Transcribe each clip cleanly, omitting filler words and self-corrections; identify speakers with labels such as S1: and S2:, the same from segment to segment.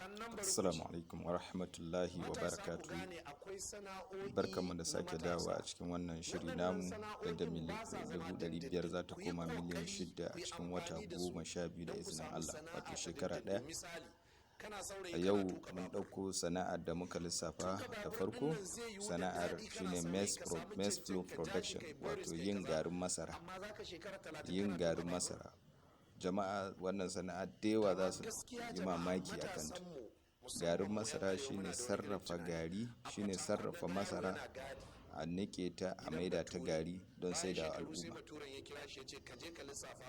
S1: Assalamu alaikum wa rahmatullahi wa barakatuhu. Barkanmu da sake dawowa a cikin wannan shiri namu, yadda 500,000 za ta koma 6 miliyan a cikin wata 12 da izinin Allah, wato shekara ɗaya. A yau mun ɗauko sana'ar da muka lissafa da farko. Sana'ar shine maize flour production, wato yin garin masara. Yin garin masara. Jama'a, wannan sana'a da yawa za su yi mamaki a kanta. Garin masara shine sarrafa gari, shine sarrafa masara, a niƙe ta, a maida ta gari don saida wa al'umma.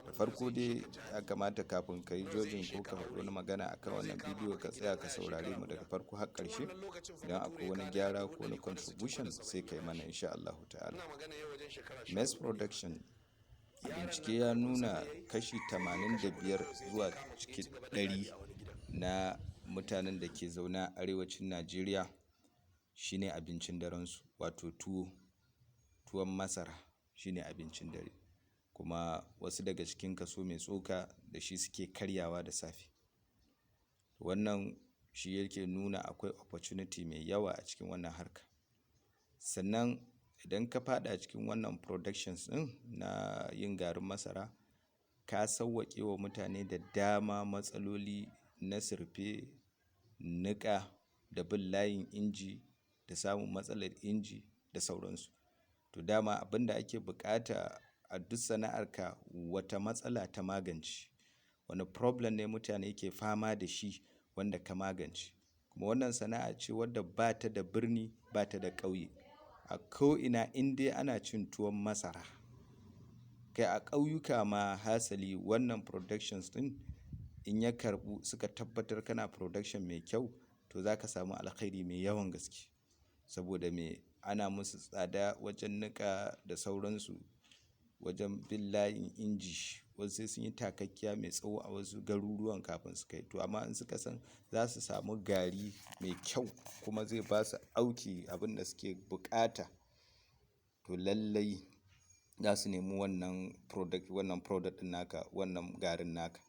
S1: Da farko dai, ya kamata kafin ka yi judging ko ka faɗi wani magana akan wannan bidiyo, ka tsaya ka saurare mu daga farko har ƙarshe. Idan akwai wani gyara ko wani contribution, sai ka yi mana, insha Allahu ta'ala. Maize production, bincike ya nuna kashi 85 zuwa cikin 100 na mutanen da ke zaune a arewacin Najeriya shine abincin darensu, wato tuwo, tuwon masara shine abincin dare. Kuma wasu daga cikin kaso mai tsoka da shi suke karyawa da safe. Wannan shi yake nuna akwai opportunity mai yawa a cikin wannan harka. Sannan idan ka faɗa cikin wannan productions ɗin na yin garin masara, ka sawwaƙe wa mutane da dama matsaloli na surfe, niƙa da bin layin inji da samun matsalar inji da sauransu. To, dama abin da ake buƙata a duk sana'arka, wata matsala ta magance, wane problem ne mutane ke fama da shi wanda ka magance. Kuma wannan sana'a ce wadda ba ta da birni, ba ta da ƙauye. A ko'ina in dai ana cin tuwon masara, kai a ƙauyuka ma hasali, wannan productions ɗin in ya karɓu, suka tabbatar kana production mai kyau, to za ka samu alkhairi mai yawan gaske. Saboda me? Ana musu tsada wajen niƙa da sauransu, wajen bin layin inji. Wasu sai sun yi takakkiya mai tsawo a wasu garuruwan kafin su kai. To, amma in suka san za su samu gari mai kyau kuma zai ba su auki abin da suke buƙata, to lallai za su nemi wannan product ɗin naka, wannan garin naka.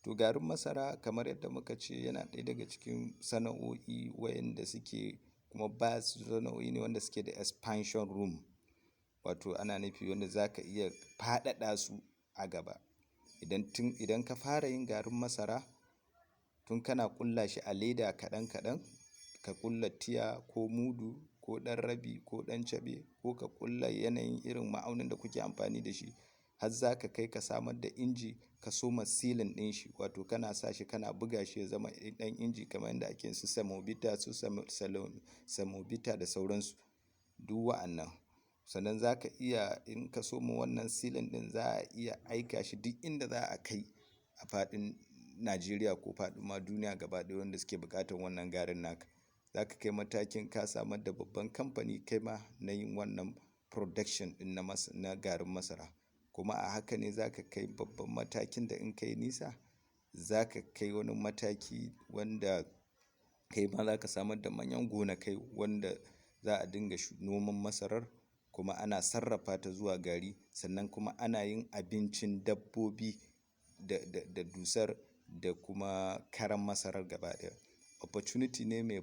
S1: To, garin masara, kamar yadda muka ce, yana ɗaya daga cikin sana'o'i wayanda suke kuma ba su sana'o'i ne wanda suke da expansion room, wato ana nufi wanda za ka iya faɗaɗa su a gaba. Idan ka fara yin garin masara, tun kana ƙulla shi a leda kaɗan kaɗan, ka ƙulla tiya ko mudu ko ɗan rabi ko ɗan caɓe, ko ka ƙulla yanayin irin ma'aunin da kuke amfani da shi, har za ka kai ka samar da inji, ka soma sealing ɗin shi, wato kana sa shi kana buga shi ya zama ɗan inji, kamar yadda ake yin su semovita, su semovita da sauransu, duk wa'annan. Sannan za ka iya, in ka soma wannan sealing ɗin, za a iya aika shi duk inda za a kai a faɗin Najeriya ko faɗin ma duniya gaba ɗaya wanda suke buƙatar wannan garin naka. Za ka kai matakin ka samar da babban kamfani kai ma na yin wannan production ɗin na garin masara. Kuma a haka ne za ka kai babban matakin da in ka yi nisa, za ka kai wani mataki wanda kai ma za ka samar da manyan gonakai wanda za a dinga noman masarar, kuma ana sarrafa ta zuwa gari, sannan kuma ana yin abincin dabbobi da dusar da kuma karan masarar gaba ɗaya. Opportunity ne mai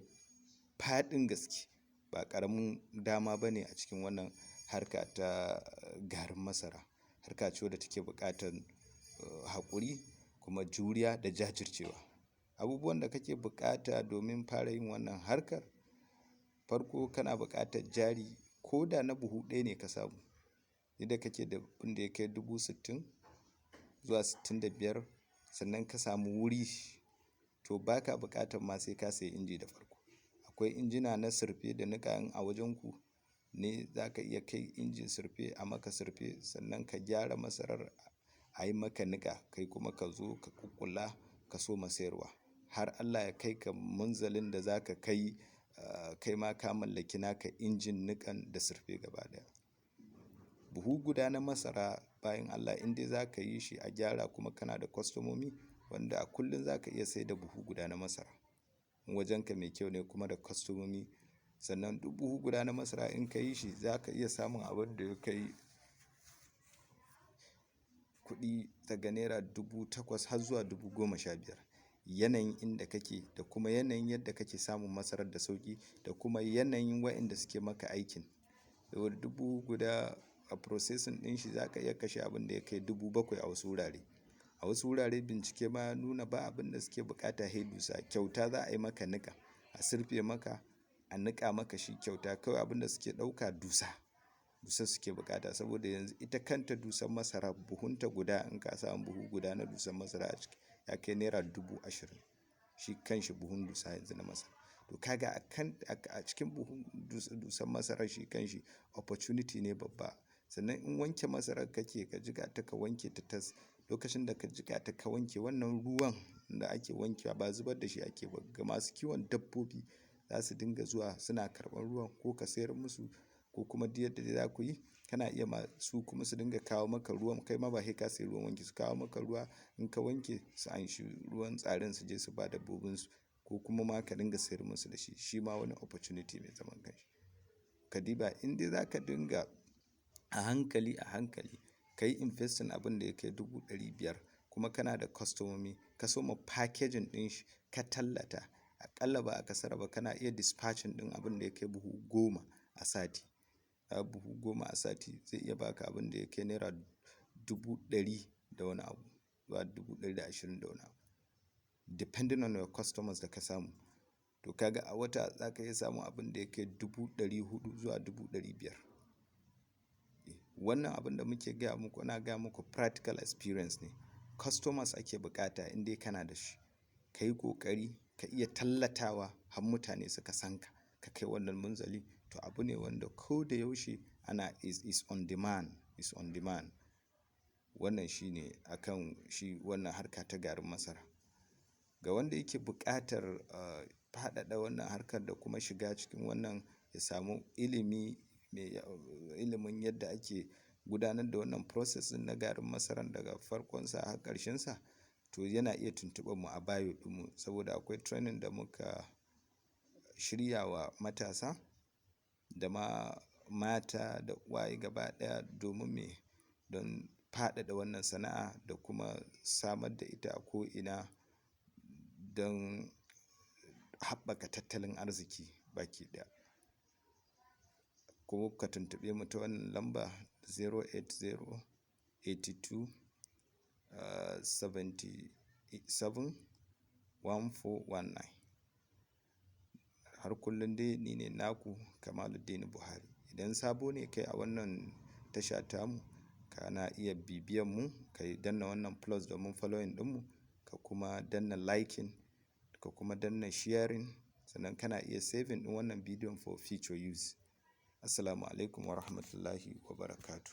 S1: faɗin gaske, ba ƙaramin dama ba ne a cikin wannan harka ta garin masara. Harka ce wadda take buƙatar haƙuri, kuma juriya da jajircewa. Abubuwan da kake buƙata domin fara yin wannan harkar: farko, kana buƙatar jari, ko da na buhu ɗaya ne ka samu. Idan kake da abin da ya kai 60,000 zuwa 65, sannan ka samu wuri, to ba ka buƙatar ma sai ka sayi inji da farko. Akwai injina na surfe da niƙa. In a wajen ku ne, za ka iya kai injin surfe a maka surfe, sannan ka gyara masarar, a yi maka niƙa, kai kuma ka zo ka ƙuƙƙulla, ka soma sayarwa, har Allah ya kai ka munzalin da za ka kai, kai ma ka mallaki naka injin niƙan da surfe gaba ɗaya. Buhu guda na masara, bayan Allah, in dai za ka yi shi a gyara kuma kana da kwastomomi, wanda a kullum za ka iya saida buhu guda na masara. In wajenka mai kyau ne kuma da kwastomomi, sannan duk buhu guda na masara in ka yi shi, za ka iya samun abin da ya kai kuɗi daga naira 8,000 har zuwa 15,000. yanayin inda kake da kuma yanayin yadda kake samun masarar da sauƙi da kuma yanayin waɗanda suke maka aikin. Saboda duk buhu guda a processing ɗin shi za ka iya kashe abin da ya kai 7,000 a wasu wurare. A wasu wurare bincike ma ya nuna ba abin da suke buƙata sai dusa. Kyauta za a yi maka niƙa, a surfe maka, a niƙa maka shi kyauta. Kawai abin da suke ɗauka dusa. Dusa suke buƙata saboda yanzu ita kanta dusan masara buhunta guda in ka samu buhu guda na dusan masara a ciki ya kai naira 20,000. Shi kanshi buhun dusa yanzu na masara. To ka ga a kan a cikin buhun dusan masarar shi kanshi opportunity ne babba. Sannan in wanke masarar kake ka jiƙa ta ka wanke ta tas, lokacin da ka jiƙa ta ka wanke, wannan ruwan da ake wankewa ba zubar da shi ake ba. Ga masu kiwon dabbobi za su dinga zuwa suna karɓan ruwan ko ka sayar musu ko kuma duk yadda dai za ku yi, kana iya ma su kuma su dinga kawo maka ruwan. Kai ma ba sai ka sayi ruwan wanki, su kawo maka ruwa in ka wanke su anshi ruwan tsarin su je su ba dabbobinsu ko kuma ma ka dinga sayar musu da shi. Shi ma wani opportunity mai zaman kanshi. Ka diba in dai za ka dinga a hankali a hankali ka yi investing abin da ya kai 500,000 kuma kana da kwastomomi, ka soma packaging ɗin shi ka tallata, aƙalla ba a kasara ba kana iya dispatching ɗin abin da ya kai buhu 10 a sati. Buhu 10 a sati zai iya ba ka abin da ya kai naira 100,000 da wani abu zuwa 120,000 da wani abu. Depending on your customers da ka samu. To ka ga a wata za ka iya samun abin da ya kai 400,000 zuwa 500,000. Wannan abin da muke gaya muku, ina gaya muku practical experience ne. Customers ake bukata in dai kana da shi. Ka yi ƙoƙari ka iya tallatawa har mutane suka san ka, ka kai wannan munzali. To abu ne wanda ko da yaushe ana is on demand, is on demand. Wannan shine akan shi wannan harka ta garin masara. Ga wanda yake buƙatar faɗaɗa wannan harkar da kuma shiga cikin wannan ya samu ilimi mai ilimin yadda ake gudanar da wannan process ɗin na garin masaran daga farkonsa har ƙarshensa, to yana iya tuntuɓar mu a bio ɗinmu saboda akwai training da muka shirya wa matasa da ma mata da uwaye gaba ɗaya domin me? Don faɗaɗa wannan sana'a da kuma samar da ita a ko'ina don haɓaka tattalin arziki baki ɗaya. Ko ka tuntuɓe mu ta wannan lamba 080 82 77 1419. Har kullum dai ni ne naku Kamaluddin Buhari. Idan sabo ne kai a wannan tasha tamu, kana iya bibiyan mu, ka danna wannan plus domin following ɗinmu, ka kuma danna liking, ka kuma danna sharing. Sannan kana iya saving ɗin wannan bidiyon for future use. Assalamu alaikum wa rahmatullahi wa barakatuh.